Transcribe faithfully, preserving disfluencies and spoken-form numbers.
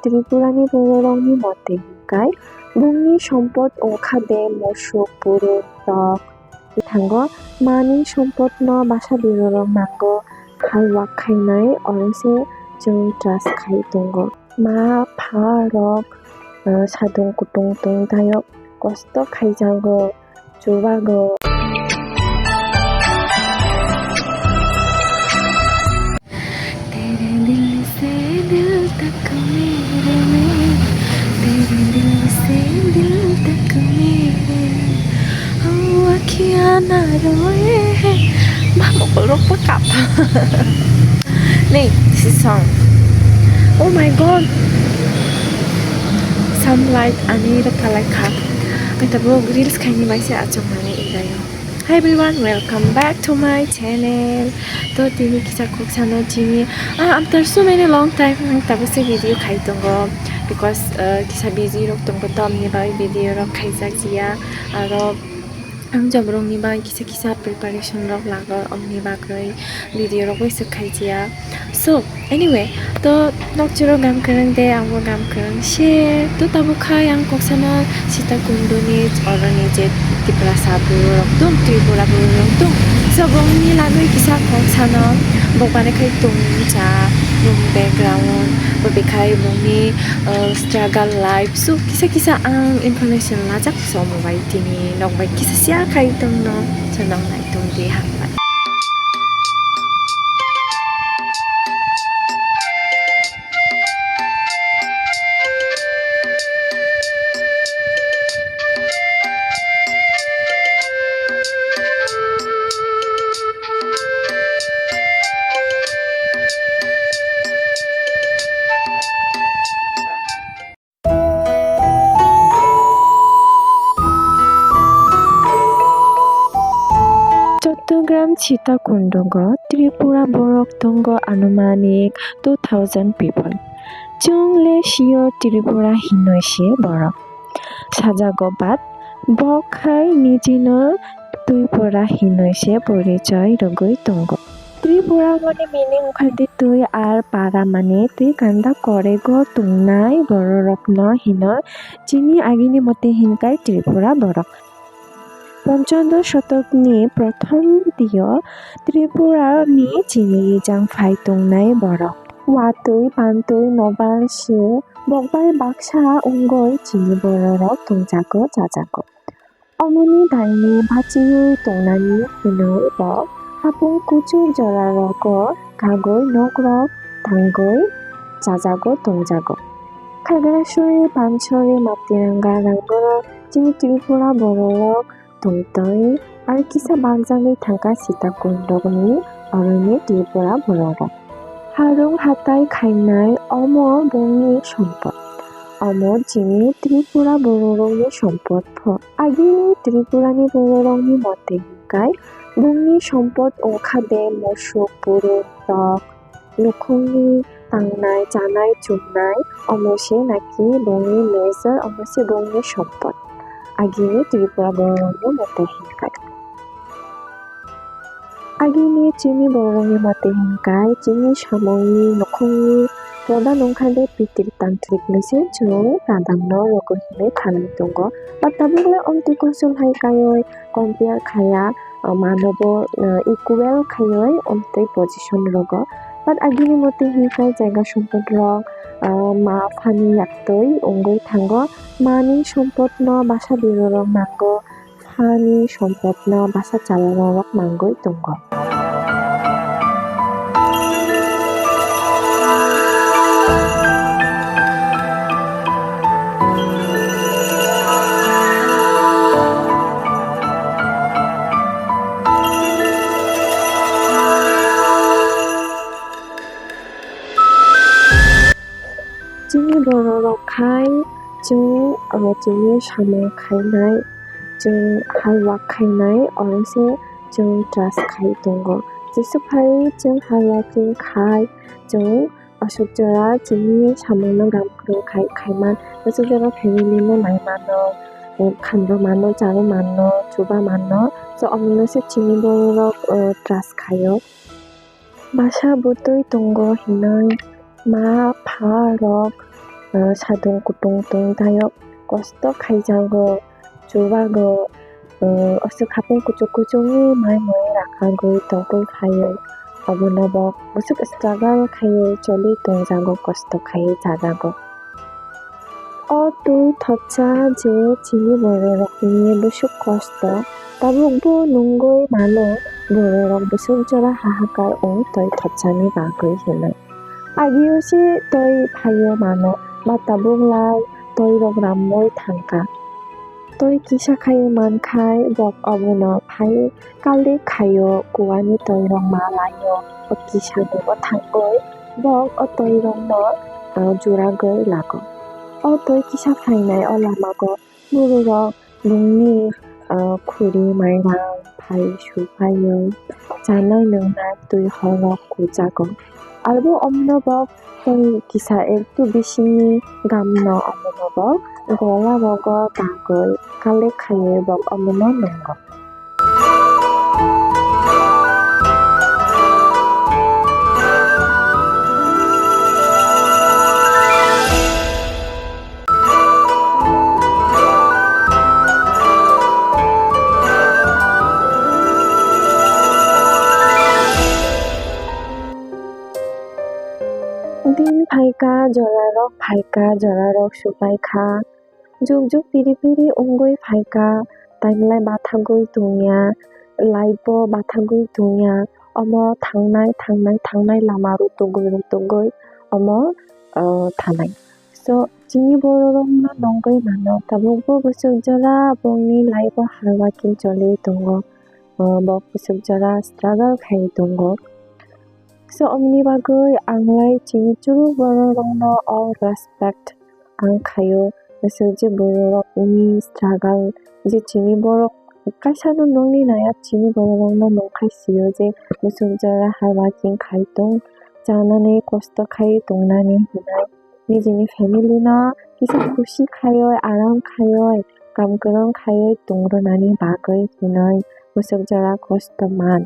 Tripurani bororokni mote hwnkhe bongni sompot wngkha de musuk, bwrwi, rok. Thango mani sompotno bwsa birorok nango, hal wak khainai, oro se chwng trust khai tongo. Ma pha rok, eh, sadung kutung tong tayok, kosto khaijago, chubago. तेरे दिल से दिल तक मेरे में, तेरे दिल से दिल तक मेरे, हम अखियां ना रोए हैं। Mama, kolok pakap. Nei, this is song. Oh my God. Sunlight ani rwkhalai kha. Ang tabuk reels khaini bai se achukmani indayo. Hi everyone, welcome back to my channel. To tini kisa kok sano chini, ah, after so many long time ang tabuk se video khai tongo, because, uh, kisa busy rok tongo, to amni bai video rok khaijak jiya. Aro ang job rok ni bai kisa kisa preparation rok lago, amni bagwi video rok bai se khai jiya. So, anyway, to nokchiro gam kwrwng de, amo gam kwrwng se. To tabuk khai ang koksano Sita Kunduni oroni je Tiprasa bwrwi rok tong, Tripura bwrwi rok tong. So, bongni lagwi kisa koksano bok bani khai tong cha, bong background, bo bekhai bongni, uh, struggle life. So, kisa kisa ang information lajak, so, mo bai tini nok bai kisa share khai tongno, so, nok nai tong di hambai. Chattogram Sita Kundugo Tripura borok tongo anumanik two thousand people. Chwng le sio Tripura hinoi se borok sajago, but bo khai nijino Twipura hinoi se porichoi rwgwi tongo. Tripura mani meaning wngkha de twi ar para mani twi ganda korego tongnai bororokno hino chini agini mote hinkai Tripura borok. Ponchodosh shotokni prothom dio Tripurani chini rijang phai tongnai borok. Watwi pantwi nobar se bokbai baksa wngwi chini bororok tongjago, chajago. Omoni daini bachiwi tongnani hwnwi bo hapung kuchuk jorarogo kagwi nokrok tangwi chajago tongjago. Khagrasuri, Pansuri, Matiranga, Rangborok chini Tripura bororok tongtwi aro kisa bakjagwi thangkha Sita Kundogni oroni Tripura bororok. Harung hatai khainai omo bongni sompot. Omo chini Tripura bororokni sompot pho. Agini Tripurani bororokni mote hwnkhe bongni sompot wngkha de musuk, bwrwi, rok, nukhungni tangnai, chanai, chumnai, omo se naki bongni major, omo se bongni sompot. Agini Tripura bororokni mote hwnkhe. Agini chini bororokni mote hwnkhe chini samungni nukhungni prodan wngkha de pitri tantrik machine chwng pradangno rwgwi hinwi khanwi tongo. Ba tabukle omtwi kuchuk hai kaiwi compare khaya, ah, manobo, ah, equal khaiwi omtwi position rogo. But agini mote hwnkhe jaga sompot rok, ah, ma phani yaktwi wngwi thango. Mani sompotno bwsa birorok nango. Hani sompotno bwsa chalairok mangwi tongo. Chini bororok khai chwng, o, chini samung khainai, chwng hal wak khainai, oro se chwng trust khai tongo. Jesa phai chwng hal wak khai chwng aswk jora chini samungno gam kwrwng khai, khaiman. Aswk jora family no nai mano, o, khamrw mano, charw mano, chuba mano. So, omono se chini bororok, o, trust khaio. Bwsa bwtwi tongo hinwi ma pha rok ah, sadung kutung tong tayok, kosto khaijago, chubago, ah, aswk hapung kuchuk kuchukni mai mui rakagwi tongwi phaiwi. Obono bo bwswk struggle khaiwi choli tongjago, kosto khaiwi chajago. O twi thopsa je chini bororokni bwswk kosto, tabukbo nungwi mano bororok bwswk jora hahakar wng twi thopsani bagwi hinwi. Agio se twi phaio mano, ba tabuk lai twirok ramwi thangkha. Twi kisa khai mankhai bok obono phai kalik khaio, kuani twirok ma laio, o kisano bo thangwi bok o twirokno, ah, juragwi lago. O twi kisa phainai o lamago bororok bongni, ah, khuri mairang phai su phaio, chanai nwngnai twi horok kujago. Arbo omno bok tei kisa ektu bisingni gamno omono bok gola rogo bagwi kalik khaiwi bok omono nwngo. Din phaikha, jorarok phaikha, jorarok supaikha. Juk juk piri piri wngwi phaikha, tamilai bathagwi tongya, life bo bathagwi tongya. Omo thangnai, thangnai, thangnai lama rutugwi, rutugwi omo, ah, thanai. So, chini bororokno nungwi mano, tabukbo bwswk jora bongni life o hard working choli tongo, ah, bok bwswk jora struggle khai tongo. So, omni bagwi ang lai chini churuk bororokno all respect ang khaio. Bwswk je bororokni struggle, je chini borok kaisa no nungni naya, chini bororokno nungkhai sio je bwswk jora hard working khai tong, chanani kosto khai tongnani hinwi. Nijini family no kisa khusi khaiwi, aram khaiwi, kam kwrwng khaiwi tong rwnani bagwi hinwi bwswk jora kosto man.